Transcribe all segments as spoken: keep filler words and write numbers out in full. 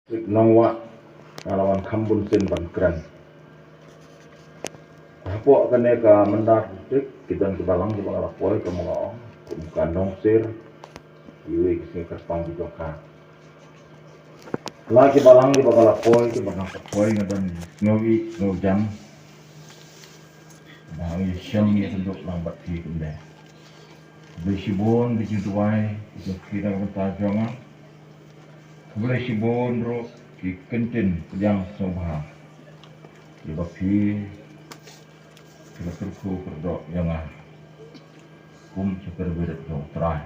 Nongwah, nga la wan kham bun sien ban kren. Hapoh kane ka Manda District, ki don ki balang kiba nga la poi, kum nga ong, kum ka Nongsir, iwei ki sngi kyrpang ki jong ka. La ki balang kiba nga la poi, kiba nga la poi, nga don sngewbha, sngewbha jam. Ba ngi shem ïa ka duk lang bad phi kumne. Khublei shibun ki jingduwai, ki jong phi na ka bynta jong nga. Khublei shibun ruh ki kyntien pdiang sngewbha. Kiba phi, kiba kyrkhu kyrdoh ïa nga. Kum cha ka rwirep jong U Trai.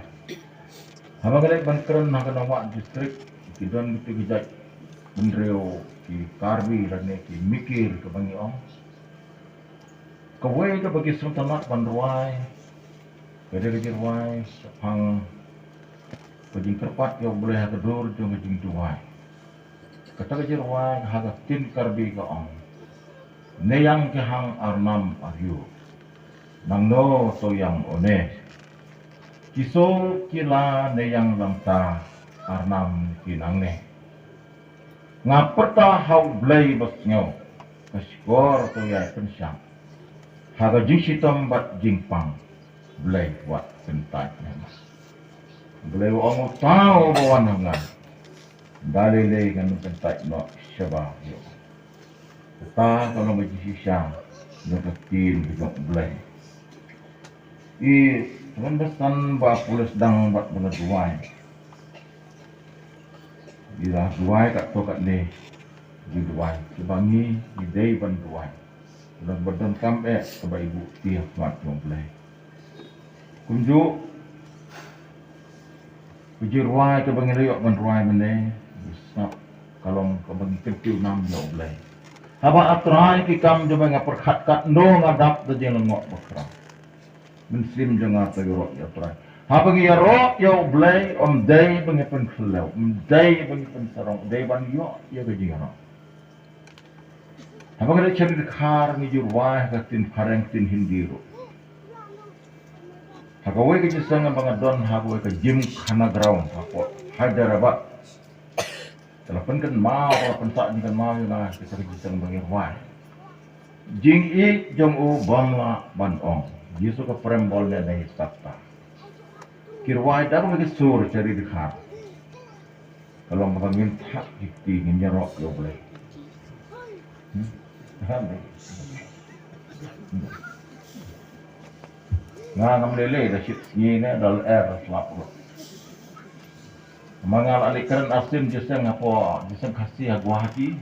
Haba nga leit ban kren ha ka Nongwah District, ki don kito ki jait bynriew, ki Karbi lane ki Mikir kaba ngi ong. Kawei kaba ki sngewtynnat ban rwai, ka dei ka jingrwai shaphang ka jingkyrpad ïa U Blei ha ka dur jong ka jingduwai. Kata ka jingrwai ha ka ktien Karbi ka ong: Ne ïang ki hang arnam aryu, nangno to ïang one. Ki so ki la ne ïang lanta, arnam ki nangne. Nga pyrta ha U Blei ba sngew, ka shkor to ïai pynshang. Ha ka jingshitom bad jingpang, Blei wat kyntait ïa nga. Blei u ong, uta uba wan ha nga, da lei lei ngan kyntait noh shabar ïa u. Kata ka long ka jingshisha jong ka ktien ka jong U Blei. I, tymmen basan ba pule sdang bad ba la duwai. Ïa la duwai katto katne, ïa duwai kiba ngi, ngi dei ban duwai. Long ba donkam eh kaba i buh tiar mat jong U Blei. Kumjuh ka jingrwai kaba ngi la ïoh ban rwai mynne, ngi sngap ka long kaba ngi kyntiew nam ïa U Blei. Haba A Trai ki kam jong me nga pyrkhat katno nga dap da jinglyngngoh bakhraw. Mynsiem jong nga to ïaroh ïa U Trai. Haba ngi ïaroh ïa U Blei, ym dei ba ngi pynkhliew, ym dei ba ngi pynsarong, dei ban ïoh ïa ka jingïaroh. Haba ngi leit sha Ri Dkhar ngi ju rwai ha ka ktien phareng ktien Hindi ruh. Ha kawei ka jingïaseng ba nga don ha kawei ka Gymkhana Ground hapoh Hyderabad. Ka la pynkynmaw, ka la pynsah jingkynmaw ïa nga, kita ki jingïaseng ba ngi rwai. Jingïeit jong u bym lah ban ong. Jisu ka prem bol ne nahi sakta. Ki rwai da kawei ka sur sha Ri Dkhar. Ka long ba ngin thak ki kti, ngin ïaroh ïa U Blei. Hmm? Nga ngam lei lei da shit sngi ne da lyer da slap ruh. Ma nga la leit kren arsien jingïaseng hapoh jingïaseng Khasi ha Guwahati.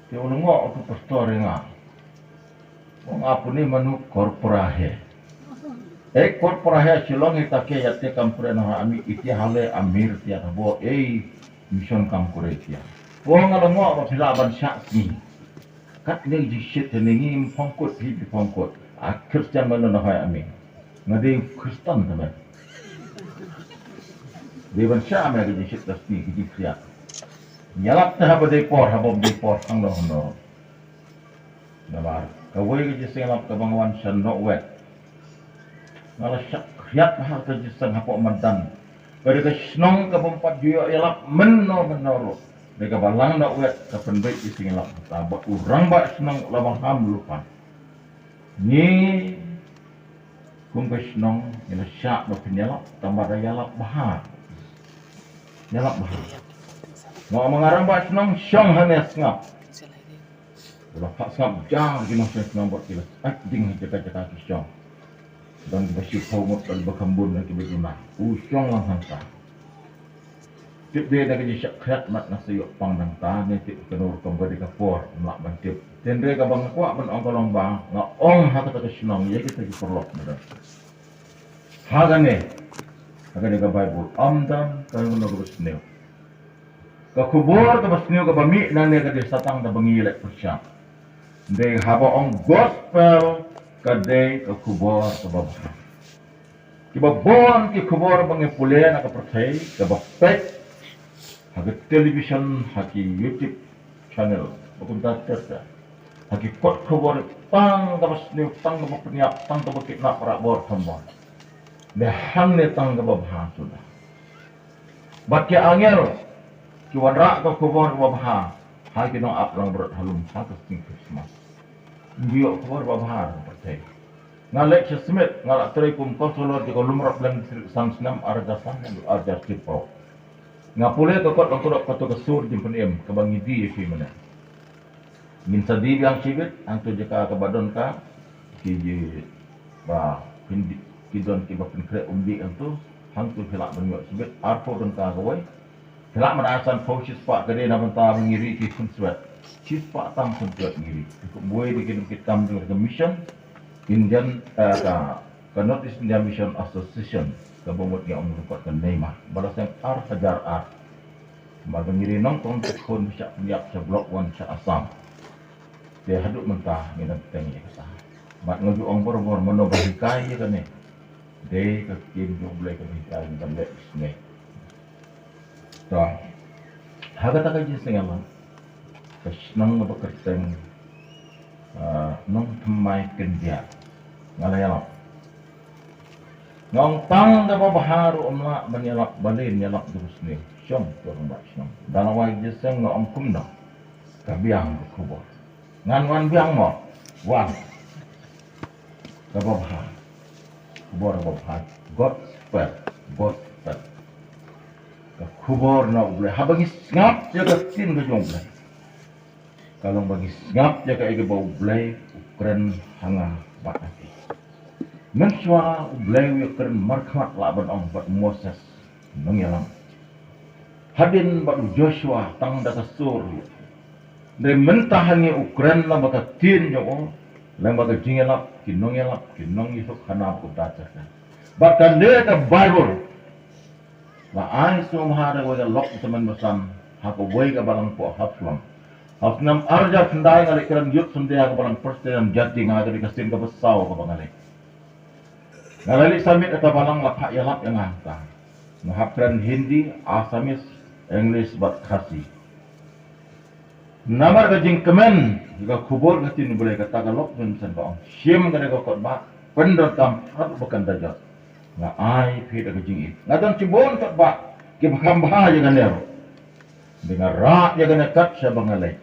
Te u lyngngoh utu pastor ïa nga. Ong, "Apni manu kor pura hai." Eh, kor pura hai, Shillong hi ta ke yate kam pura na ami iti hale amir tia ta bo, eh, mission kam kore tia. Ong, nga lyngngoh ba phi lah ban shah sngi. Katne jingshit te ne ngi ym phong kut, phi phi phong kut. A Christian mano na hai ami. Nga dei Khristan te me. Dei ban shah me ka jingshit ka sngi ka jingkhriat. Ïalap te haba dei por, haba ym dei por, hangno hangno. Namar kawei ka jingïaseng ïalap kaba nga wan sha Nongwet. Nga la shah khriat bha ka jingïaseng hapoh madan. Ka dei ka shnong kaba ym pat ju ïoh ïalap mynno mynno ruh. Dei ka balang Nongwet ka pynbeit jingïaseng ïalap hangta bad u rangbah shnong la Bangham Lupan. Ngi kum ka shnong ngi la shah ba pynïalap tang ba da ïalap bha. Ïalap bha. Mo ma nga rangbah shnong shong hangne sngap. La phah sngap jar ki nongshong shnong bad ki la sait ding ha jaka jaka ki shong. Don kiba shiphew ngut, don kiba kham bun, don kiba duna. U shong lang hangta. Tip de da ka jingshah khriat mat nga sa ïoh pang dang ta ne tip kano rukom ka dei ka por ym lah ban tip. Tynrai kaba nga kwah ban ong ka long ba nga ong ha kata ka shnong ïa kita ki paralok na don. Ha kane, ha kane ka Baibl ym don kano kano kaba sniew. Ka khubor kaba sniew kaba mih nangne ka dei sa tang da ba ngi leh pyrshah. Dei haba ong gospel ka dei ka khubor kaba bha. Kiba bun ki khubor ba ngi pule na ka pyrthei kaba peit ha ka television, ha ki YouTube channel, ba kumta ter ter. Ha ki kot khubor tang kaba sniew, tang kaba pynïap, tang kaba kidnap, rah bor thambor. Dei hangne tang kaba bha suda. Bad ki angel Ki wanrah ka khubor babha ha ki nongap langbrot halor ha ka sngi Christmas. Ngi ïoh khubor babha ha ka pyrthei. Nga leit sha Smit, nga la trei kum councillor jong ka Lumrot Blang District san snem, ar hajar san, ar hajar shiphew. Nga pule ka kot lang kudok kato ka sur jingpynim kaba ngi die ïa ki mynne. Ngin sa die biang shibit hangto jaka kaba don ka ki ji ba phin die, ki don kiba pynkhreh umdih hangto, hangto phi lah ban ïoh shibit arphew tyngka kawei. Phi lah ban ai sanphew, shispah ka dei na bynta ba ngi ri ki khunswet. Shispah tang khunswet ngi ri. Kumwei de ki nongkitkam jong ka mission, Indian, eh, ka, ka North East India Mission Association, kaba mut ngi ong lyngkot ka NEYMA, ba la seng ar hajar ar. Ba ka ngi ri nyngkong ki khun ba shah pynïap sha Block One sha Assam. Te haduh mynta ngi dang teng ïa kata. Bad nga ju ong barabor, mano ba hikai ïa kane? Dei ka ktien jong U Blei kaba hikai, ngi dang leh sngewbha. To, ha kata ka jingsngewlem, ka shnong kaba kyrteng, ah, Nongthymmai Khyndiat, nga la ïalap. Nga ong tang kaba bha ruh ym lah ban ïalap, balei ïalap da u sniew? Shong, to rangbah shnong. Da la wai jingsngewlem nga ong kumno? Ka biang ka khubor. Ngan wan biang mo. Wan. Kaba bha. Khubor kaba bha. Gospel. Gospel. Ka khubor na U Blei. Haba ngi sngap ïa ka ktien ka jong U Blei, ka long ba ngi sngap ïa kaei kaba U Blei u kren ha nga bad ha phi. Mynshuwa U Blei u ïakren markhmat, lah ban ong, bad u Moses nongïalam. Hadien bad u Joshua tang da ka sur. Hynrei mynta hangne u kren lyngba ka ktien jong u, lyngba ka jingïalap ki nongïalap, ki nongïathuhkhana, bad u da jaka. Bad kane ka Baibl la ai sngewbha da kawei ka lok tymmen basan ha kawei ka balang poh Haflong. Ha u snem ar hajar khyndai nga leit kren Youth Sunday ha ka balang Presbyterian Jati, nga ka dei ka sien kaba saw kaba nga leit. Nga la leit submit ha ka balang, la phah ïalap ïa nga hangta. Nga hap kren Hindi, Assamese, English bad Khasi. Namar ka jingkmen ïa ka khubor ka ktien U Blei, kata ka lok mynsan ka ong, shim kane ka kot bah, pyndonkam haduh ba kan da jot. Nga ai phi da ka jingïeit. Nga don shibun kot bah kiba kham bha ïa kane ruh. Hynrei nga rah ïa kane kat shaba nga leit.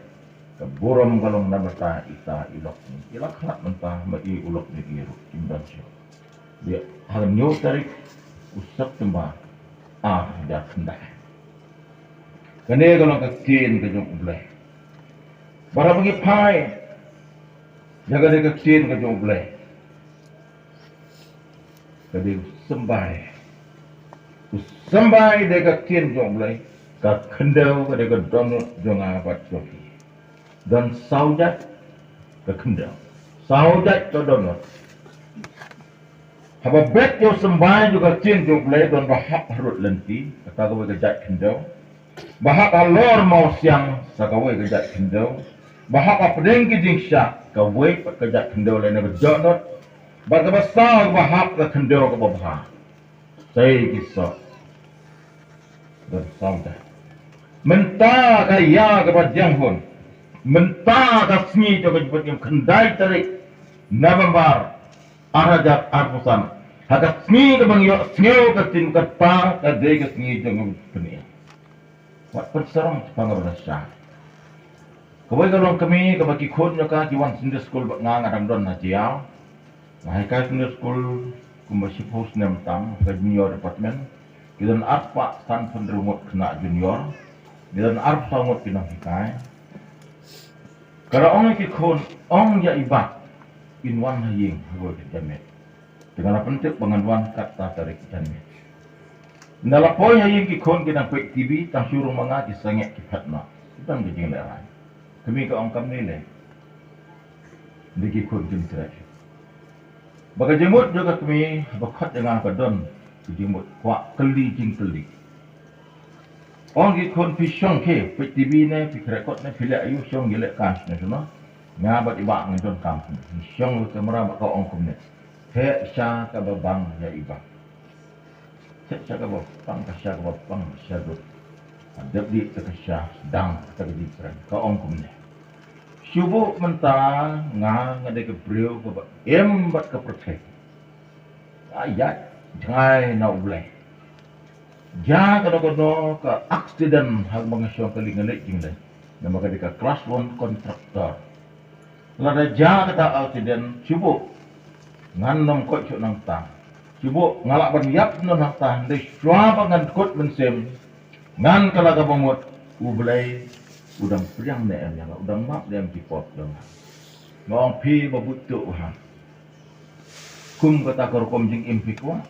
Ka burom ka long na bynta ita i lok ngi. I la khlad mynta, ma i u lok ngi ruh kim don shuh. Ïa, ha ka hynñiew tarik u September ar hajar khyndai. Kane ka long ka ktien ka jong U Blei. Bad haba ngi phai ïa kane ka ktien ka jong U Blei, ka dei u symbai. U symbai dei ka ktien jong U Blei. Ka khyndew ka dei ka dohnud jong nga bad jong phi. Don saw jait ka khyndew, saw jait ka dohnud. Haba bet ïa u symbai jong ka ktien jong U Blei, don ba hap harud lynti, kata kawei ka jait khyndew. Ba hap halor mawsiang, sa kawei ka jait khyndew. Ba hap hapdeng ki jingshah, kawei pat ka jait khyndew lane ka dohnud. Bad kaba saw, ba hap ka khyndew kaba bha. Sei ki soh. Don saw jait. Mynta ka ïa kaba dang hun, mynta ka sngi jong ka jingpynim, khyndai tarik November ar hajar arphew san. Ha ka sngi kaba ngi ïohsngew ka ktien, kata ka dei ka sngi jong ka jingpynim. Wat pynsarong shaphang kaba la shai. Kawei ka longkmie kaba ki khun jong ka ki wan Sunday school bad nga, nga dang don ha Jaïaw. Nga hikai Sunday school kumba shiphew snem tam ha ka junior department. Ki don arspah sanphew hynriew ngut khynnah junior. Ki don arphew saw ngut ki nonghikai. Ka la ong ïa ki khun, ong ïa i bah in wan ha ïing ha kawei ka janmiet. Te nga la pyntip ba ngan wan katto tarik janmiet. Ynda la poi ha ïing ki khun ki dang peit TV, tang shu rung ma nga ki sangeh ki phet noh. Ki don ka jinglehrain. Kmie ka ong, kam ne leh? Ynda ki khun kim treh. Ba ka jingmut jong ka kmie ba khot ïa nga ka don ka jingmut kwah kylli jingkylli. Ong ki khun, phi shong khe, peit TV ne, phi khreh kot ne, phi leh aïu, shong, ïaleh kam shano shano. Nga bad i bah ngin don kam. Ngi shong ka kamra bad ka ong kumne. Theh sha kaba bang ïa i bah. Theh sha kaba bang, ka sha kaba bang, sha dud. Dep dih te ka sha sdang, te ka dih kren. Ka ong kumne. Shu buh mynta nga, nga dei ka briew kaba im bad ka pyrthei. Nga ïaid jngai na U Blei. Ja kano kano ka accident ha kaba nga shong kali nga leit jingleit. Namar ka dei ka class one contractor. Lada ja kata accident, shu buh. Ngan nym koit shuh nangta. Shu buh, nga lah ban ïap noh nangta, hynrei shuwa ba ngan kut mynsiem. Ngan kylla kaba mut, U Blei u dang pdiang ne em ïa nga, u dang map ne em ki pop jong nga. Nga ong phi ba butduh ha. Kum kata ka rukom jingim phi kwah.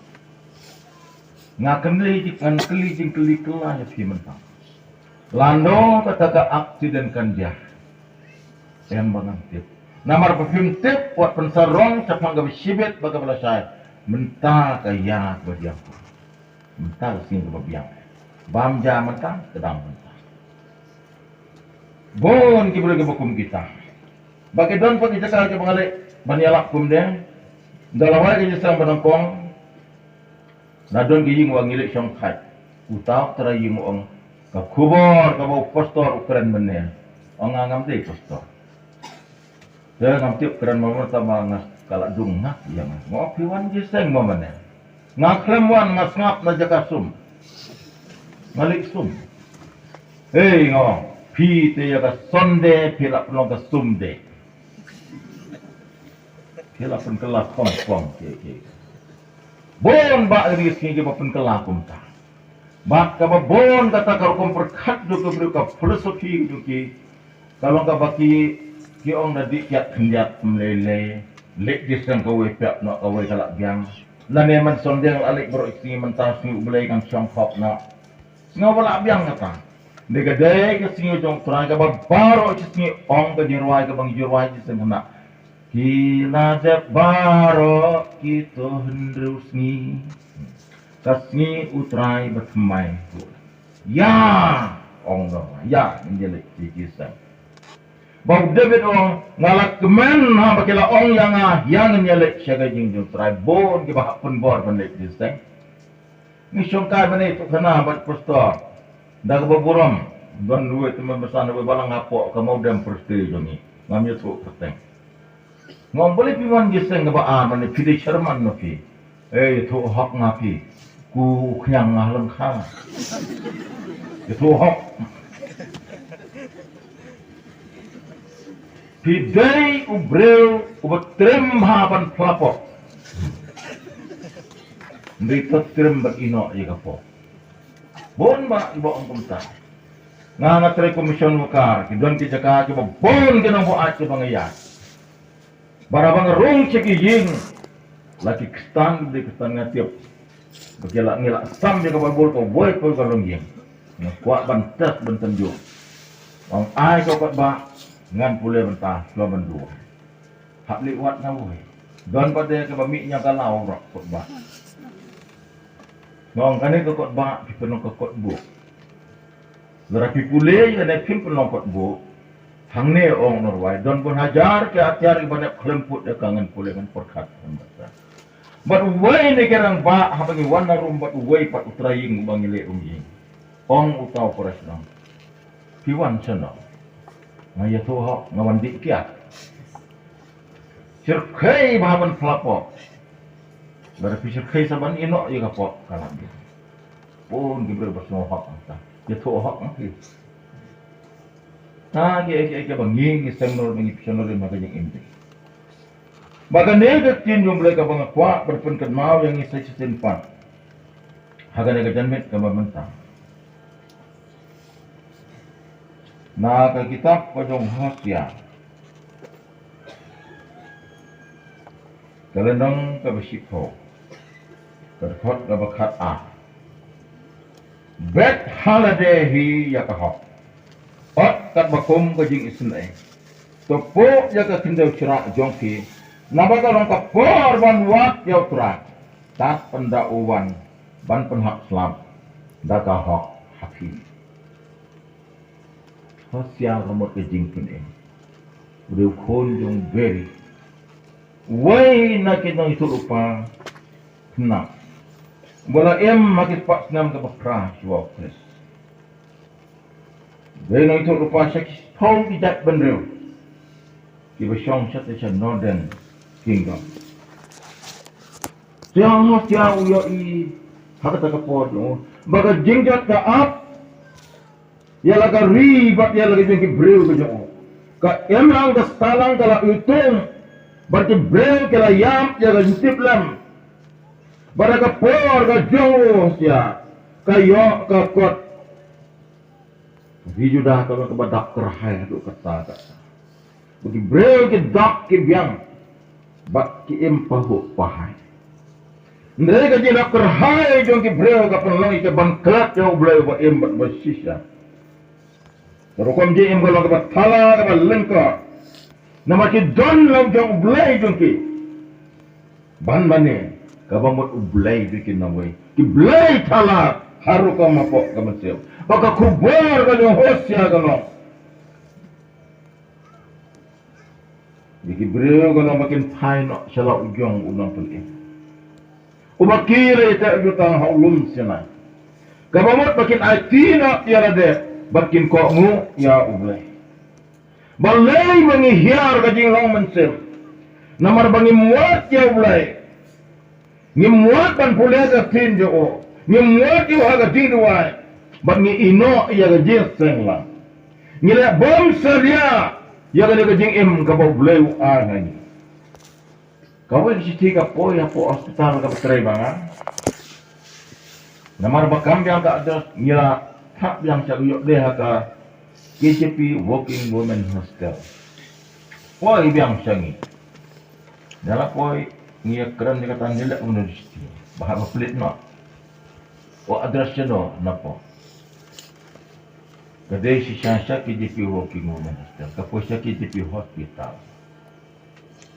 Nga kylli jing, ngan kylli jingkylli kylla ïa phi mynta. Lano kata ka accident kan jia. Em ba ngan tip. Namar ba phim tip, wat pynsarong shaphang kaba shibit bad kaba lashai. Mynta ka ïa kaba jia. Mynta ka sngi kaba biang. Bam ja mynta, ka dang mynta. Bun ki briew kiba kum kita. Ba ki don pat ki jaka kiba nga leit ban ïalap kumne. Da la wai ka jingïaseng ba nyngkong. Na don ki ïing ba ngi leit shongthait. Uta u trai ïing u ong, ka khubor kaba u pastor u kren mynne. Ong nga ngam dei pastor. Te ngam tip kren ma mano, tangba nga ka la dung nga ïa nga. Nga ong phi wan jingïaseng ma mane. Nga khlem wan, nga sngap na jaka sum. Nga leit sum. Hei, nga ong phi te ïa ka Sunday phi la pynlong ka sum de. Phi la pynkylla khongpong ke ke. Bun ba ri sngi kiba pynkylla kumta. Bad kaba bun kata ka rukom pyrkhat jong ki briew, ka philosophy jong ki. Ka long kaba ki, ki ong da dih kiad khyndiat ym lei lei. Leit jingïaseng kawei pep noh, kawei ka la biang. Lane man Sunday la leit baroh sngi, mynta sngi U Blei kan shong khop noh. Sngew ba la biang kata. Dei ka dei ka sngi jong U Trai kaba baroh shi sngi, ong ka jingrwai kaba ngi ju rwai jingïaseng kane. Ki la dep baroh kito hynriew sngi. Ka sngi U Trai ba thymmai. Ïa, ong dang, ïa, ngin ïa leit jingïaseng. Ba u David u ong, nga la kmen ha ba ki la ong ïa nga, ïa ngin ïa leit sha ka ïing jong U Trai, bun kiba hap pynbor ban leit jingïaseng. Ngi shongkai mynne tu khana bad pastor. Da kaba burom, don ruh te mynba san ruh ba la nga pok ka mawdem pyrthei jong ngi. Ngam ïathuh pyrthei. Ngam balei phi wan jingïaseng kaba ar mynne, phi dei chairman ma phi. Eh, ïathuh hok nga phi. Ku khñiang nga lyngkha. Ïathuh hok. Phi dei u briew uba triem bha ban phla pop. Hynrei to triem ban ïehnoh ïa ka pop. Bun ba, ba ong kumta. Nga nga trei kum mission worker, ki don ki jaka kiba bun ki nongbuaid kiba nga ïaid. Ba haba nga rung sha ki ïing, la ki Khristan, ki Khristan nga tip. Ba ki la, ngi la sam ïa ka Baibl kawei kawei ka longïing. Nga kwah ban test ban tynjuh. Ong ai ka kot ba, ngan pule bynta, shuwa ban duwai. Hap leit wad na uwei. Don pat de kaba mih ïa ka law ruh kot ba. Nga ong kane ka kot ba, phi pynlong ka kot buh. Lada phi pule ïa kane phim pynlong kot buh. Hangne ong u nongrwai, don bun hajar ki atiar kiba nep khlem put ïa ka, ngan pule ngan pyrkhat ngan batai. Bad uwei na ki rangbah haba ngi wan na rum bad uwei pat u trai ïing uba ngi leit rung ïing. Ong uta u Kores nong. Phi wan shano? Nga ïathuh hok, nga wan dih kiad. Shyrkhei bha ban phla pop. Lada phi shyrkhei sa ban ïehnoh ïa ka pop ka la biang. Bun ki briew ba sngewhok hangta. Ïathuh hok nang phi. Ta ki, ki, ki ba ngi, ngi seng noh, ngi pynshong noh ha ka jingim. Ba kane ka ktien jong U Blei kaba nga kwah ban pynkynmaw ïa ngi sa shisien pat. Ha kane ka janmiet kaba mynta. Na ka kitab ka jong Hosea. Ka lynnong kaba shiphew. Ka dkhot kaba khatar. Bet ha lade hi ïa ka hok. Ot katba kum ka jingisynei. To pok ïa ka khyndew shrah jong phi. Naba ka long ka por ban wad ïa U Trai. Tad pynda u wan ban pynhap slap da ka hok ha phi. Hosea ka mut ka jingpynim. U dei u khun jong u Beri. Uwei na ki nongïathuhlypa khynnah ba la im ha ki spah snem kaba phra shuwa U Khrist. Dei nongïathuhlypa sha ki spah ki jait bynriew kiba shong shatei sha Northern Kingdom. Te Hosea u ïohi ha kata ka por jong u, Ba ka jingjot ka ap ïa la ka ri bad ïa la ka jong ki briew ka jong u. Ka imlang ka sahlang ka la iwtung bad ki briew ki la ïap ïa ka jingtiplem. Bad ha ka por ka jong u Hosia ka ïoh ka kot. Ka ri Juda ka long kaba dap kyrhai haduh katta katta. Bad ki briew ki dap ki biang bad ki im pahuh pahai. Hynrei ka jingdap kyrhai jong ki briew ka pynlong ïa ka ban klet ïa U Blei uba im bad uba shisha. Ka rukom jingim ka long kaba thala kaba lyngkot. Namar ki don la u jong U Blei jong ki. Ban mane kaba mut U Blei jong ki nongwei. Ki blei thala ha rukom hapoh ka mynsiem. Ba ka khubor ka jong u Hosia ka long, ïa ki briew ka long ba kin phai noh sha la u jong u nongpynim. Uba kiew ïa ka jutang ha u lum Sinai. Kaba mut ba kin aiti noh ïa lade bad kin kohnguh ïa U Blei. Balei ba ngi hiar ka jinglong mynsiem? Namar ba ngim wad ïa U Blei. Ngim wad ban pule ka ktien jong u. Ngim wad ïa u ha ka jingduwai. Bad ngi ïehnoh ïa ka jingseng lang. Ngi leh bymsalia ïa kane ka jingim kaba U Blei u ai ha ngi. Kawei ka shithi ka poi hapoh hospital kaba trei ba nga. Namar ba kam biang ka address, ngi la thap biang sha ka, ïoh dei ha ka K J P Working Women Hostel. Poi biang sha ngi. Da la poi, ngi ïa kren ïa kata, ngi leh u nongdie shithi. Ba haba plie noh, u address shano na pdeng. Ka dei shisha sha K J P Working Women Hostel, ka poi sha K J P Hospital.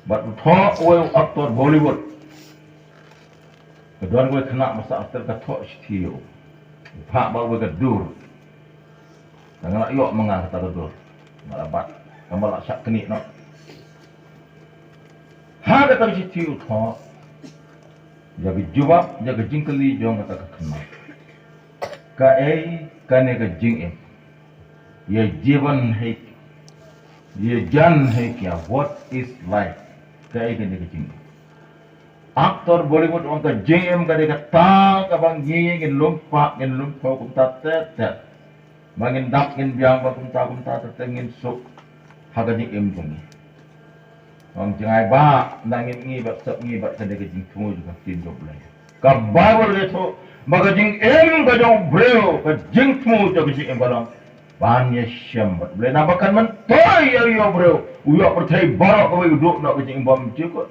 Bad u thoh uwei u actor Bollywood. Ka don uwei khynnah masa hotel, ka thoh shithi ïa u. Phah bad uwei ka dur. Ka nga la ïoh ma nga kata ka dur. Nga la bat. Ka ma la shah knieh noh. Ha kata ka shithi u thoh ïa ka jubab ïa ka jingkylli jong kata ka khynnah. Kaei kane ka jingim? ये जीवन है, ये जान है क्या, what is life? Kaei kane ka jingim? Actor Bollywood u ong ka jingim ka dei kata kaba ngi ngin lum phah, ngin lum phew kumta ter ter. Ba ngin dap ngin biang ba kumta kumta ter ter ngin suk ha ka jingim jong ngi. Ong jngai ba na ngin ngi bad sep ngi bad kane ka jingthmu jong ka ktien jong U Blei. Ka Baibl ka ïathuh ba ka jingim ka jong u briew, ka jingthmu jong ka jingim ka long ban ïashem bad U Blei. Naba kan myntoi ïa u briew, u ïoh pyrthei baroh kawei u duh noh ka jingim bymjukut.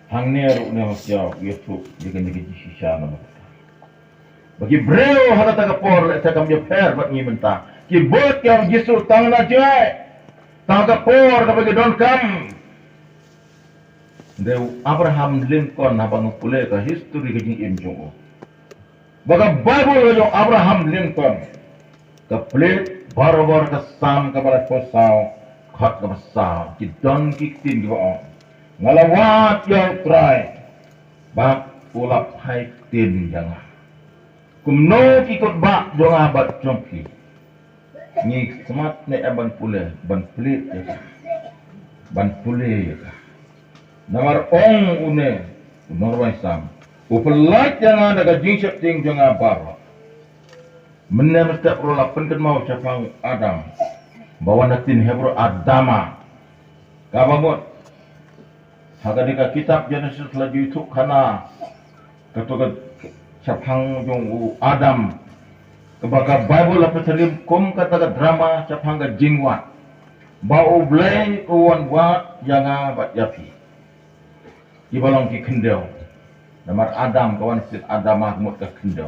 Hangne ruh une u Hosia u ïathuh ïa kane ka jingshisha namar kata. Ba ki briew ha kata ka por lehse kam ïapher bad ngi mynta. Ki bud ïa u Jisu tang na jngai. Tang ka por kaba ki donkam. Dei u Abraham Lincoln, haba nga pule ka history ka jingim jong u. Ba ka Baibl ka jong u Abraham Lincoln ka plied barabor ka Salm kaba laiphew saw, khot kaba saw, ki don ki ktien kiba ong, nga la wad ïa U Trai, bad u la phai ktien ïa nga. Kumno ki kut ba jong nga bad jong phi? Ngi smat ne em ban pule, ban pule ïa ka. Ban pule ïa ka. Namar ong une u nongrwai Salm, u pyllait ïa nga da ka jingsheptieng jong nga baroh. Mynne mynstep ruh la pynkynmaw shaphang Adam. Ba wan na ktien Hebru Adama. Kaba mut ha kane ka kitab Genesis la ju ïathuh khana kato ka shaphang jong u Adam. Kaba ka Baibl la pynsalim kum kata ka drama shaphang ka jingwad. Ba U Blei u wan wad ïa nga bad ïa phi. Kiba long ki khyndew. Namar Adam ka wan sien Adama ka mut ka khyndew.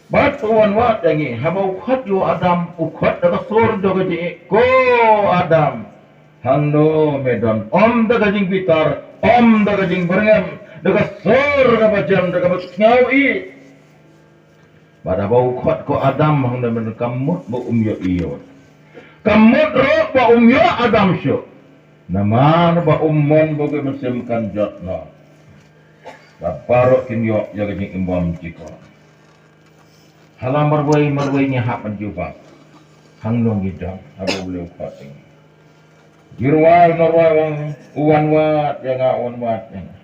Bad u wan wad ïa ngi, haba u khot ïa u Adam, u khot da ka sur jong ka jingïeit, ko Adam. Hangno me don, ym da ka jingbitar, ym da ka jingbyrngem, da ka sur kaba jem, da kaba thngaw ïeit. Bad haba u khot ko Adam hangno me don, kam mut ba um ïoh ïeit. Kam mut ruh ba um ïoh Adam shuh. Namar ba um mon ba u mynsiem kan jot noh. Ba baroh kin ïoh ïa ka jingim bymjukut. Hala marwei marwei ngi hap ban jubab. Hangno ngi don haba u leh u khot ïa ngi. Ki rwai marwai u ong u wan wad ïa nga, u wan wad ïa nga.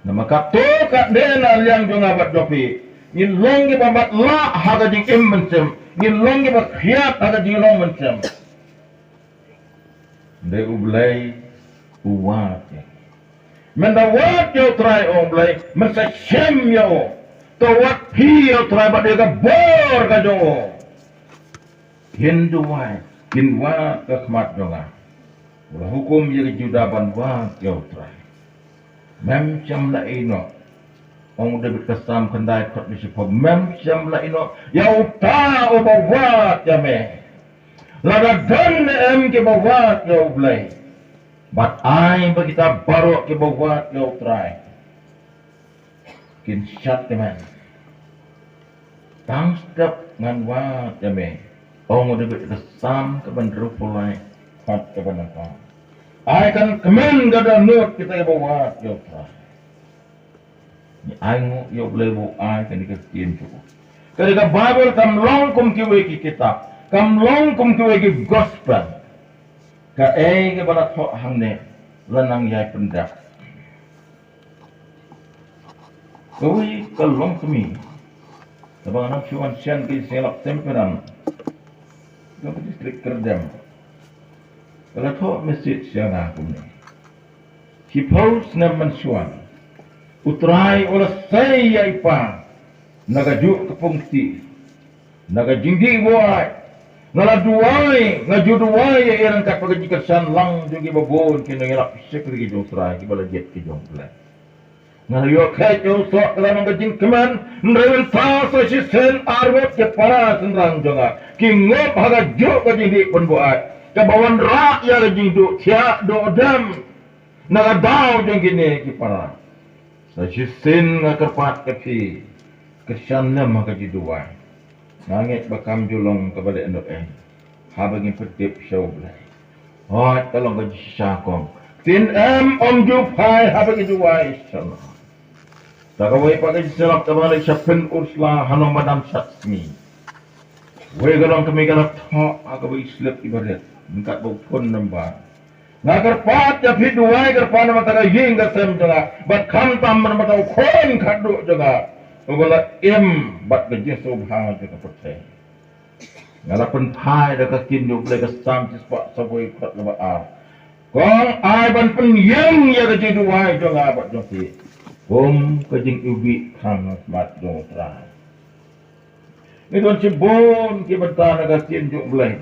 Namar kata ka dei na liang jong nga bad jong phi. Ngin long kiba matlah ha ka jingim mynsiem. Ngin long kiba khriat ha ka jinglong mynsiem. Dei U Blei u wad ïa. Mynta wad ïa U Trai, ong U Blei, mynta shem ïa u. To wad phi ïa U Trai bad ïa ka bor ka jong u. Kin duwai, kin wad ka khmat jong nga. U la hukum ïa ka Judah ban wad ïa U Trai. Mem shym la ïehnoh. Ong David ka Salm khyndai dkhot shiphew. Mem shym la ïehnoh ïa uta uba wad ïa me. Lada don ne em kiba wad ïa U Blei. Bad ai ba kita baroh kiba wad ïa U Trai kin shad tymmen. Tang step ngan wad ïa me. Ong David ka Salm kaba hynriewphew lai, dkhot kaba nyngkong. Ai kan kmen ka dohnud kita kiba wad ïa U Trai. Ngi ainguh ïa U Blei ba u ai kane ka ktien jong u. Kane ka Baibl kam long kum kiwei ki kitab, kam long kum kiwei ki gospel. Kaei kaba la thoh hangne la nang ïai pyndep. Kawei ka longkmie kaba nga nang shu wan shen ki sngewlap temperamen jong ka distrik Kyrdem. Ka la thoh message sha nga kumne. Shiphew snem mynshuwa U Trai u la sei ïa i pa na kajuh ka pung kti, na ka jingdih buaid. Nga la duwai, nga ju duwai ïa i ryngkat bad ka jingkyrshan lang jong kiba bun ki nongïalap shakri ki jong U Trai, kiba la jied ki jong U Blei. Nga la ïoh kheit ïa u soh ka la long ka jingkmen, hynrei mynta sa shisien arngut ki para shynrang jong nga ki ngop ha kajuh ka jingdih pynbuaid kaba wanrah ïa ka jingduh thiah duh dem na ka daw jong kine ki para. Sa shisien nga kyrpad ïa phi, kyrshan lem ha ka jingduwai. Nga ngeit ba kam ju long kaba lehnohei haba ngin pyntip sha U Blei. Hooid, ka long ka jingshisha kong. Ktien em ym ju phai haba ngin duwai sha Allah. Sa kawei pat ka jingshisha kaba nga leit sha Phin Ursula ha Nongmadam Shatsngi. Wei ka longkmie ka la thoh ha kawei ka slip iba rit ryngkat bad u phone number. Nga kyrpad ïa phi, duwai kyrpad namar ka ïing ka sem jong nga bad khamtam namar u khun khatduh jong nga uba la im bad ka jingsngewbha jong ka pyrthei. Nga la pynphai da ka ktien jong U Blei, ka Salm shispah sawphew dkhot kaba ar. Kong, ai ban pynïeng ïa ka jingduwai jong nga bad jong phi kum ka jingiwbih khang ha khmat jong U Trai. Ngi don shibun ki bynta na ka ktien jong U Blei.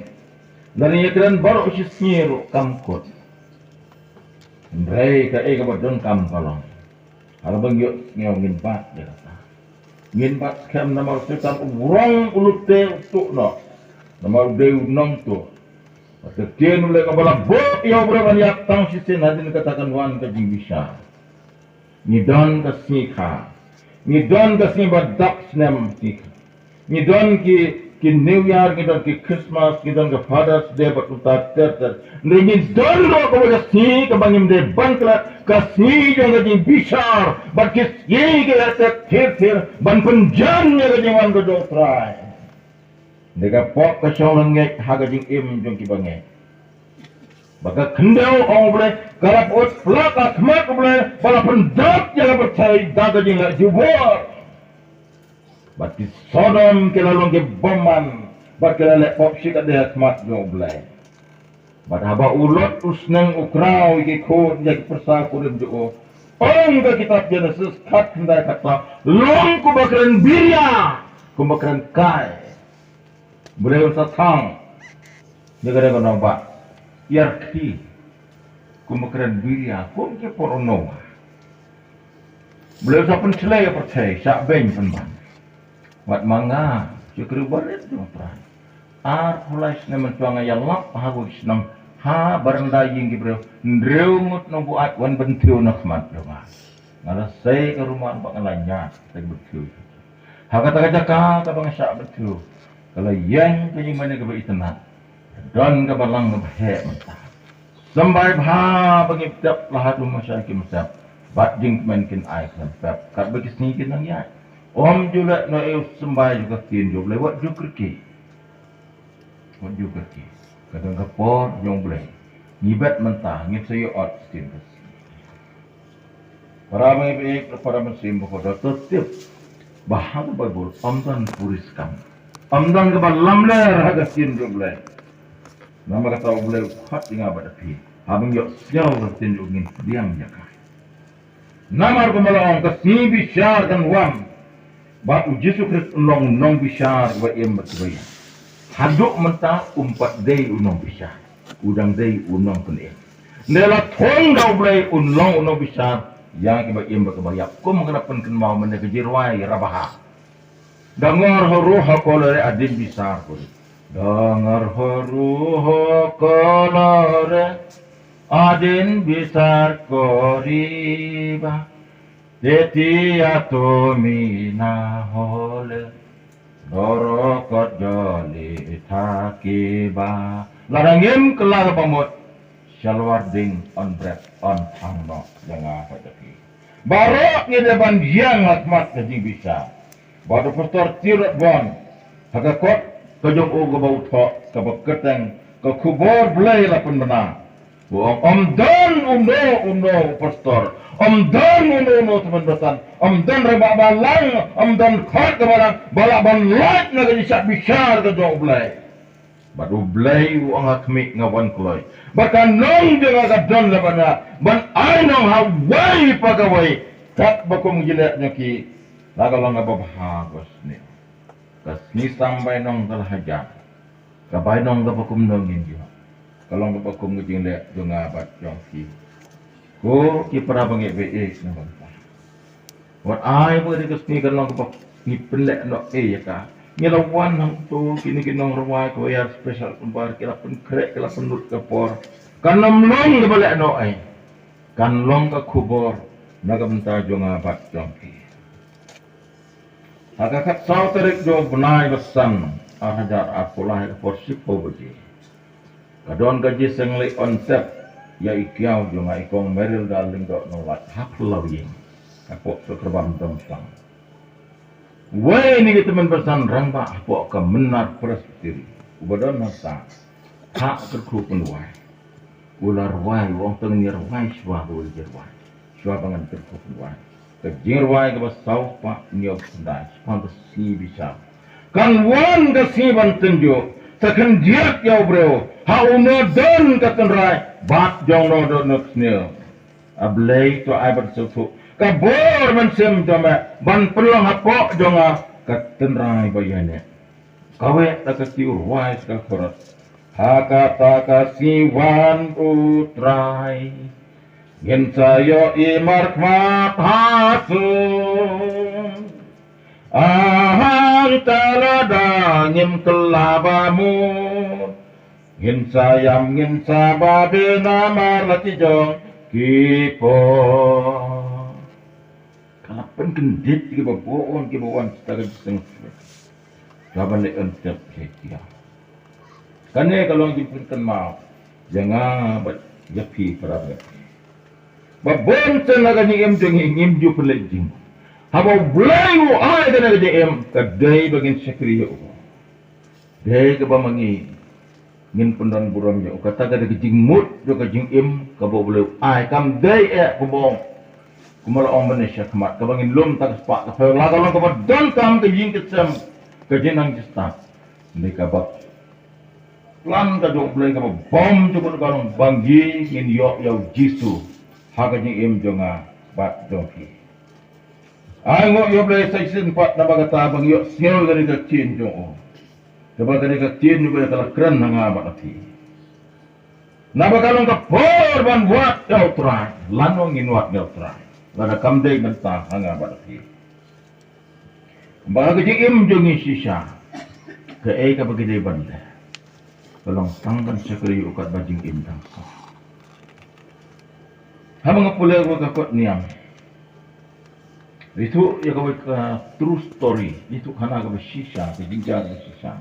Lada ngi ïakren baroh shi sngi ruh kam kut. Hynrei kaei kaba donkam ka long, haba ngi ïohsngew ngin bat ïa kata. Ngin bat skhem namar u Soitan u rong, u lute, u tuh noh. Namar u dei u nongtuh. Bad ka ktien U Blei kaba la buh ïa u briew ban ïap tang shisien, hadien kata kan wan ka jingbishar. Ngi don ka sngi kha. Ngi don ka sngi ba dap snem sngi kha. Ngi don ki, ki New Year, ngi don ki Christmas, ngi don ka Father's Day bad kumta ter ter. Hynrei ngi don ruh kawei ka sngi kaba ngim dei ban klet, ka sngi jong ka jingbishar bad ki sngi ki lehset thir thir ban pynjan ïa ka jingwan ka jong U Trai. Dei ka pop ka shong lyngngoh ha ka jingim jong kiba ngeit. Ba ka khyndew, ong U Blei, ka la pyut pla ha khmat U Blei, ba la pyndap ïa ka pyrthei da ka jingleh jubor. Bad ki Sodom ki la long ki bymman, bad ki la leh pop shikatdei ha khmat jong U Blei. Bad haba u Lot u sneng u kraw ïa ki khun, ïa ki pyrsa kurim jong u, ong ka kitab Genesis khatkhyndai khatar, long kumba kren biria, kumba kren kai. Briew sa thang ïa ka dei ka nongbah ïarkhie, kumba kren biria, kum ki por u Noah. Briew sa pynshlei ïa pyrthei, shah beiñ pynban. Wat ma nga, shakri barit jong U Trai. Arphew lai snem mynshuwa nga ïalap ha kawei ka shnong ha baranda ïing ki briew. Hynriew ngut nongbuaid wan bynthiew na khmat jong nga. Nga la sei ka rumal bad nga la ñiad ka bynthiew. Ha kata ka jaka kaba nga shah bynthiew, ka la ïeng ka jingmane kaba itynnad. Don ka balang kaba heh mynta. Symbai bha ba ngi pynthep la haduh mynshwa ki mynsiem. Bad jingkmen kin ai khlem pep. Katba ki sngi kin nang ïaid, ym ju leh noh ïa u symbai jong ka ktien jong U Blei, wat ju kyrkieh. Wat ju kyrkieh. Ka don ka por jong U Blei. Ngi bet mynta, ngin sa ïoh ot ktien ka sngi. Para bangeit, para mynsiem baroh, to tip ba ha ka Baibl ym don puriskam, ym don kaba lamler ha ka ktien jong U Blei. Namar kata U Blei u khot ïa nga bad ïa phi, haba ngi ïohsngew ka ktien jong u, ngin pdiang ïa ka. Namar kumba la ong, ka sngi bishar kan wan, bad U Jisu Khrist un long u nongbishar uba im bad uba ïap. Haduh mynta um pat dei u nongbishar, u dang dei u nongpynim. Hynrei la thung da U Blei un long u nongbishar ïa kiba im bad kiba ïap. Kum ka da pynkynmaw mynne ka jingrwai Rabha. Dang ngor ha ruh ha kolor, adin bisar ko ri. Dang ngor ha ruh ha kolor, adin bisar ko ri ba. Teti ato mina hole. Dorokot joli thaki ba. Lada ngim kylla ba mut, shalwar ding on bret on thang no janga ha jaki. Baroh ngi dei ban ïeng ha khmat ka jingbishar. Bad u pastor Tirot Bon, ha ka kot ka jong u kaba u thoh, kaba kyrteng, ka khubor Blei la pynbna. U ong, ym don uno uno u pastor, ym don uno uno u tymmen basan, ym don rangbah balang, ym don khot ka balang ba lah ban lait na ka jingshah bishar ka jong U Blei. Bad U Blei u ong ha khmih, nga wan kloi. Bad ka nong jong nga ka don lem bad nga ban ai nong ha wei pa kawei, katba kum ki jingleh jong ki la ka long kaba bha ka sngi. Ka sngi sam bainong ka la hajan. Ka bainong kaba kumno ngin ïoh? Ka long kaba kum ka jingleh jong nga bad jong phi. Ko ki para bangeit, bad ai ba ka dei ka sngi kan long kaba ngi pynleh noh ïa ka. Ngi la wan hangto, kine ki nongrwai ki ïar special kumba ki la pynkhreh, ki la pynlut ka por. Kan ym long kaba leh noh ei. Kan long ka khubor na ka bynta jong nga bad jong phi. Ha ka khatsaw tarik jong u bnai ba san, ar hajar arphew lai, ha ka por shiphew baje, ka don ka jingïaseng leh on tep ïa i kiaw jong nga, i kong Merilda Lyngdoh Nonglait, ha Phyllaw Ïing, hapoh Sukarbam Dongtlang. Wei na ki tymmen basan rangbah hapoh ka Mynnar Presbytery, uba don nangta ha kyrkhu pynrwai, u la rwai, u ong, to ngin ïa rwai shuwa, u ong, ïa rwai shuwa ba ngan kyrkhu pynrwai. Ka jingrwai kaba saw spah hynñiew phew khyndai, shaphang ka sngi bishar. Kan wan ka sngi ban tynjuh, sa khyndiat ïa u briew, ha uno don ka tynrai bad jong uno don ka sniew. A Blei, to ai ban sngewthuh ka bor mynsiem jong me ban pynlong hapoh jong nga ka tynrai ba ïaineh. Kawei da ka kti u rwai sa ka chorus. Ha kata ka sngi wan U Trai, ngin sa ïohi markhmat ha sum. Hangta lada ngim kylla ba mut, ngin sa ïam, ngin sa babe namar la ki jong ki por. Ka la pynkyndit ïa kiba bun, kiba wan sa ka jingïaseng. Ka ban leh on tep ïa ki. Kane ka long jingpynkynmaw ïa nga bad ïa phi para bangeit. Ba bun sien ha ka jingim jong ngi ngim ju pynleit jingmut. Haba U Blei u ai kane ka jingim, ka dei ba ngin shakri ïa u. Dei kaba ma ngi ngin pyndon burom ïa u. Kata ka dei ka jingmut jong ka jingim kaba U Blei u ai, kam dei eh kumba ong, kumba la ong mynne shakhmat, kaba ngin lum tang ka spah ka phew, la ka long kaba donkam ka ïing ka sem, ka jingnang jingstad. Dei kaba plan ka jong U Blei kaba bymjukut ka long ba ngi ngin ïoh ïa U Jisu ha ka jingim jong nga bad jong phi. Ai nguh ïa U Blei sa shisien pat namar kata ba ngi ïohsngew ïa kane ka ktien jong u. Kaba kane ka ktien jong U Blei ka la kren ha nga bad ha phi. Naba ka long ka por ban wad ïa U Trai. Lano ngin wad ïa U Trai lada kam dei mynta ha nga bad ha phi? Ba ka jingim jong ngi shisha, kaei kaba ngi dei ban leh? Ka long tang ban shakri ïa u katba jingim dang sah. Haba nga pule ïa ka kot niam, ngi ithuh ïa kawei ka true story, ngi ithuh khana kaba shisha, ka jingjia kaba shisha.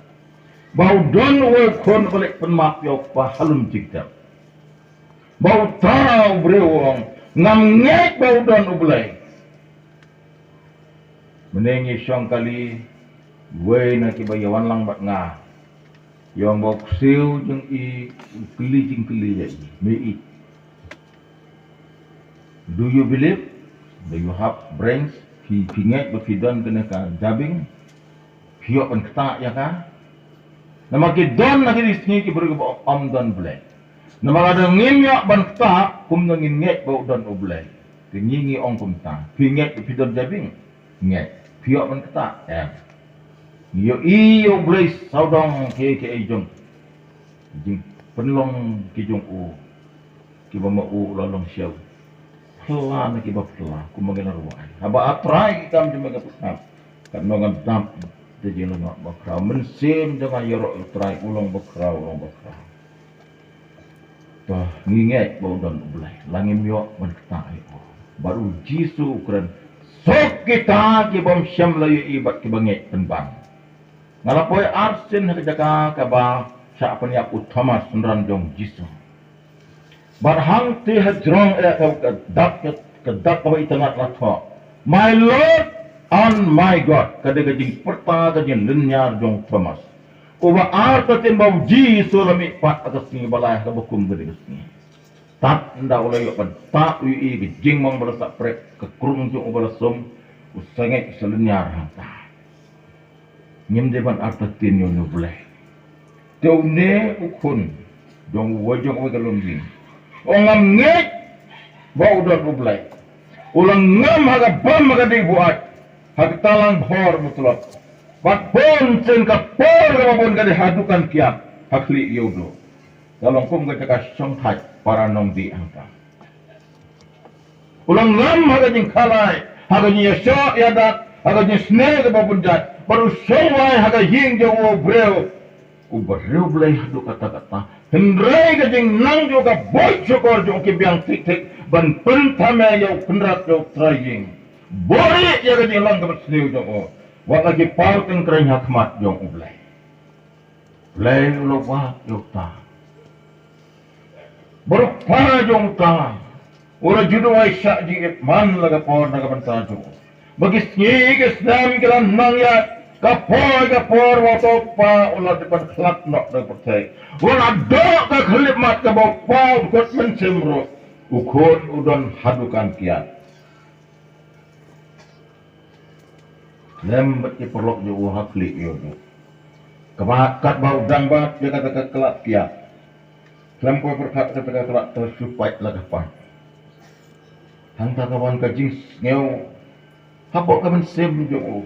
Ba u don uwei u khun uba leit pynmap ïa u kpa ha lum jingtep. Ba uta u briew u ong, ngam ngeit ba u don U Blei. Mynne ngi shong kali, uwei na kiba ïa wan lang bad nga, u ong ba u ksiew jong i u kylli jingkylli ïa i, me i, "Do you believe?" Do you have brains? Phi, phi ngeit ba phi don kane ka jabieng? Phi ïoh ban ktah ïa ka? Namar ki don na kine ki sngi ki briew kiba ym don Blei. Namar lada ngim ïoh ban ktah, kumno ngin ngeit ba u don U Blei? Te ngi ngi ong kumta. Phi ngeit ba phi don jabieng? Ngeit. Phi ïoh ban ktah? Em. Ngi ïohi ïa U Blei sawdong kiei kiei jong, jingpynlong ki jong u, kiba ma u u la long sha u. Phylla na kiba phylla, kumba ngi la ruh ai. Haba A Trai ki kam jong me ka pyrkhat, katno ngan dap da jinglyngngoh bakhraw. Mynsiem jong nga ïaroh ïa U Trai, u long bakhraw, u long bakhraw. To, ngi ngeit ba u don U Blei, la ngim ïoh ban ktah ïa u. Bad U Jisu u kren, suk kita ki bym shym la ïohi bad kiba ngeit pynban. Nga la poi arsien ha ka jaka kaba shah pynïap u Thomas, synran jong U Jisu. Bad hangta hajrong eh ka, ka dak, ka, ka dak kaba itynnad la thoh, "My Lord and my God." Ka dei ka jingpyrta, ka jinglynñiar jong u Thomas. Uba artatien ba U Jisu u la mihpat ha ka sngi ba lai ha kaba kum ka dei ka sngi. Tad ynda u la ïoh ban ktah, u ïohi ka jingmong ba la sah prek, ka krung jong u ba la sum, u sa ngeit, u sa lynñiar hangta. Ngim dei ban artatien ïa U Blei. Te une u khun jong uwei jong uwei ka longïing, u ong, ngam ngeit ba u don U Blei. U la ngam ha ka bam ha ka dei buaid, ha ka talang bhor mutlop. Bad bun sien ka por kaba bun ka dei ha dukan kiad, ha khlieh ïewduh. Ka long kum ka jaka shongthait para nongdih hangta. U la ngam ha ka jingkhalai, ha ka jingïashoh ïadat, ha ka jingsniew kaba bun jait, bad u shongwai ha ka ïing jong u briew uba riewblei haduh katta katta. Hynrei ka jingnang jong u, ka buit shukor jong u, ki biang thik thik ban pynthame ïa U Kynrad, ïa U Trai ïing. Buhrieh ïa ka jinglong kaba sniew jong u, wat la ki paw tyngkreiñ ha khmat jong U Blei. Blei u la wad ïa uta. Bad u kpa jong uta u la ju duwai shah jingit man la ka por na ka bynta jong u. Ba ki sngi ki snem ki la nang ïaid, ka por ka por, uta u kpa u la dep ban khlad noh na ka pyrthei. U la doh ka khyllipmat kaba u kpa u dkut mynsiem ruh. U khun u don ha dukan kiad. Lem bad ki paralok jong u ha khlieh ïewduh. Kaba katba u dang bat ïa kata ka khlad kiad, khlem poi pyrkhat kata ka khlad, ka la shu pait la ka pait. Hangta ka wan ka jingsngew hapoh ka mynsiem jong u,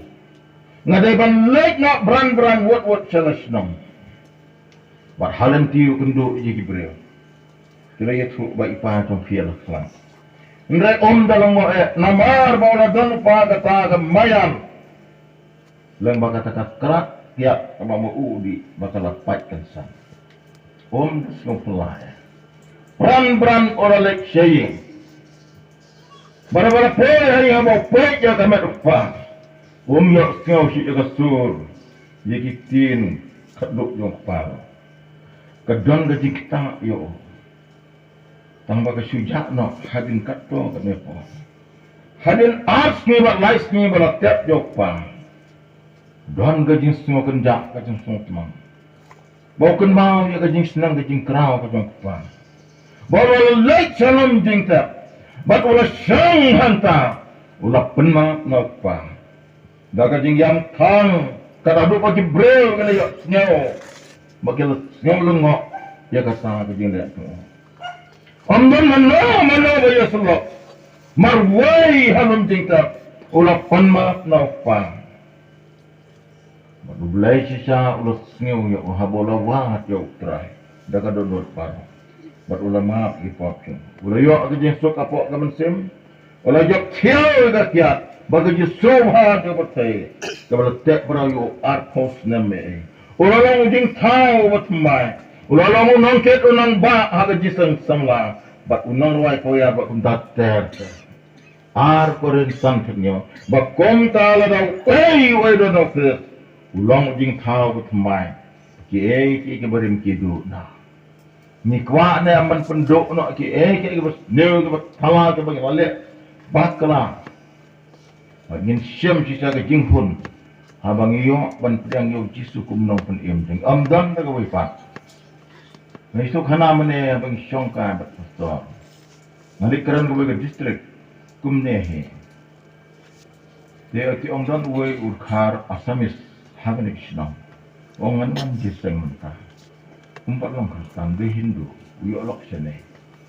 nga dei ban leit noh bran bran wut wut sha la shnong. Bad ha lynti u kynduh ïa ki briew, ki la ïathuh ba i pa jong phi u la khlad. Hynrei um da lyngngoh eh, namar ba u la don u pa kata ka maïan. Lem ba kata ka khlad kiad kaba ma u u dih ba ka la pait kynsan. Um da sngew phylla eh. Bran bran u la leit sha ïing. Bad haba la poi ha ïing, haba u peit ïa ka met u kpa, um ïohsngew shuh ïa ka sur ïa ki ktien khatduh jong u kpa. Ka don ka jingktah ïa u. Tang ba ka shu jah noh hadien katto katne por. Hadien ar sngi bad lai sngi ba la tep ïa u kpa, don ka jingsngew kynjah, ka jingsngew tmang. Ba u kynmaw ïa ka jingsneng ka jingkraw ka jong u kpa. Ba u la leit sha lum jingtep, bad u la shong hangta, u la pynmap na u kpa. Da ka jingïam thang, ka la duh ba ki briew ki la ïohsngew, ba ki la sngew lyngngoh ïa kata ka jingleh jong u. Ym don mano mano ba ïasyllok, marwei ha lum jingtep, u la pynmap na u kpa. Bad U Blei shisha u la sngew ïa u haba u la wad ïa U Trai da ka dohnud baroh. Bad u la map ïa ki pop jong u. U la ïoh ka jingsuk hapoh ka mynsiem. U la ïoh thiaw ïa ka kiad ba ka jingsngewbha jong ka pyrthei, kaba la tep bra ïa u arphew snem eh. U la long u jingthaw uba thymmai. U la long u nongkit u nongbah ha ka jingïaseng samla, bad u nongrwai choir bad kumta ter ter. Ar Korinth san, khyndai. Ba kumta lada uei uei u don ha U Khrist, u long u jingthaw uba thymmai. Kiei kiei kiba rim ki duh noh. Ngi kwah ne em ban pynduh noh kiei kiei kiba sniew, kiba thala, kiba ngi la leh bakla. Bad ngin shem shisha ka jinghun haba ngi ïoh ban pdiang ïa U Jisu kum u nongpynim jong ngi. Ym don da kawei pat. Nga ïasuk hana mane haba ngi shongkai bad pastor. Nga leit kren kawei ka district kumne hi. Te te ong don uwei u dkhar Assamese ha kane ka shnong. Ong ngan wan jingïaseng mynta. Um pat long Khristan, dei Hindu, u ïoh lok shane.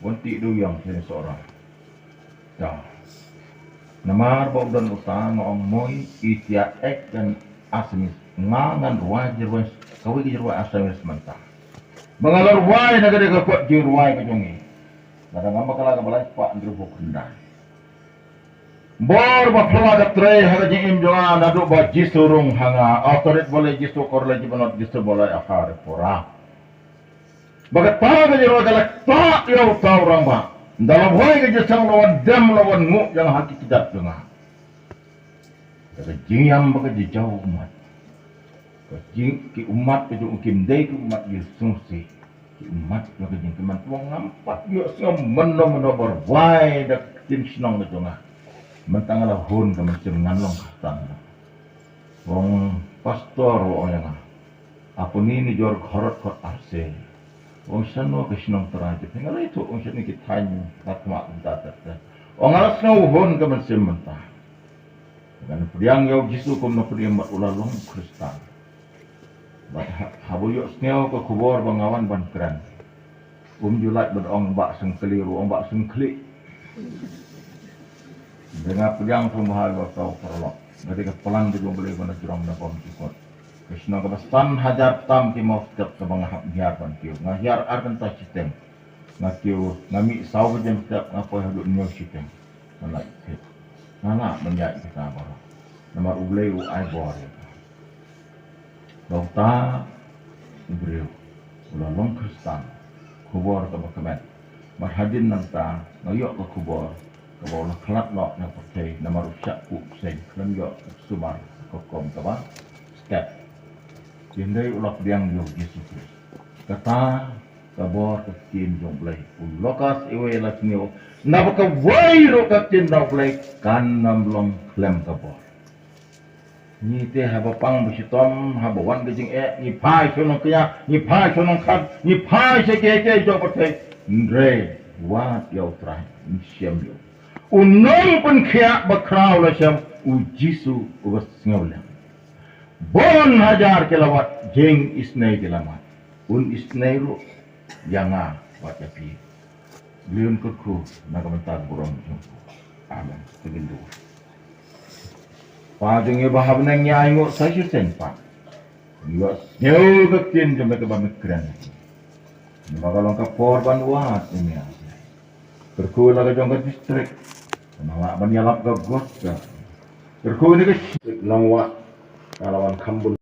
Wan tih da u ïong shane Sohra. Ta. Namar ba u don uta nga ong moi, i tiah ek kan Assamese. Nga ngan rwai jingïaseng, kawei ka jingïaseng Assamese mynta. Ba nga la rwai na ka dei ka kot jingïaseng ka jong ngi. Lada ngam bakla ka ba lai spah hynriewphew khyndai. Bor ba phylla ka trei ha ka jingim jong nga naduh ba Jisu rung ha nga. Ïa ka rit ba lei Jisu, ka rlei jingbanot Jisu ba lei ha ka ri pura. Ba kata ka jingrwai ka la ktah ïa uta u rangbah. Ynda la wai ka jingïaseng la wan dem la wan nguh ïa nga ha ki kjat jong nga. Ka jingïam bad ka jingjaw ummat. Ka jing, ki ummat ka jong u kim dei ki ummat ïa sngewsih. Ki ummat ïa ka jingkmen, ong ngam pat ïohsngew mynno mynno ba rwai da ka ktien shnong ka jong nga. Mynta nga la hun ka mynsiem ngan long Khristan. Ong pastor, ong ïa nga. Apuni ni jor khorot khot arse. Ong shano ka shnong Trai te phi nga la ïathuh, ong shano ki thaiñ, tat ma kumta tat tat. Ong nga la sngew hun ka mynsiem mynta. Ngan pdiang ïa u Jisu kum u nongpynim bad u la long Khristan. Bad ha-, haba u ïohsngew ka khubor ba nga wan ban kren. Um ju lait ban ong Bah Sengkli ruh, ong Bah Sengkli. Dei nga pdiang sngewbha ïa uta u paralok. Nga dei ka plan ka jong U Blei ban jrong na bym jukut. Ka shnong kaba san hajar tam ki mawstep kaba nga hap hiar ban kiew. Nga hiar ar kynta shiteng. Nga kiew, nga mih saw baje mynstep, nga poi haduh hynñiew shiteng. Nga lah ïa ki. Nga lah ban ïaid kita baroh. Namar U Blei u ai bor ïa ka. Ba uta u briew u la long Khristan. Khubor kaba kmen. Bad hadien nangta nga ïoh ka khubor kaba u la khlad noh na pyrthei namar u shah kuh bseiñ khlem ïoh ka sumar ka kom kaba stet. Hynrei u la pdiang ïa u Jisu Khrist. Kata ka bor ka ktien jong U Blei. U Lukas iwei la sniew. Naba kawei ruh ka ktien jong U Blei kan ym long khlem ka bor. Ngi te haba pang ba shitom, haba wan ka jingeh, ngi phai sha nongkñia, ngi phai sha nongkhat, ngi phai sha kiei kiei jong pyrthei. Hynrei wat ïa U Trai, ngi shem ïa u. U nongpynkhiah bakhraw la shem, u Jisu uba sngewlem. Bun hajar ki la wad, jingisynei ki la mad. Un isynei ruh ïa nga bad ïa phi. Blei un kyrkhu na ka bynta ka burom jong u. Amen. Te ngin duwai. Pa jong ngi ba ha bneng, ngi ainguh sa shisien, Pa. Ngi ïohsngew ka ktien jong me kaba me kren. Ngi ba ka long ka por ban wad ïa me. Kyrkhu la ka jong ka district. Ngi lah ban ïalap ka gospel. Kyrkhu ïa ka district Nongwah. Ka la wan kham bun.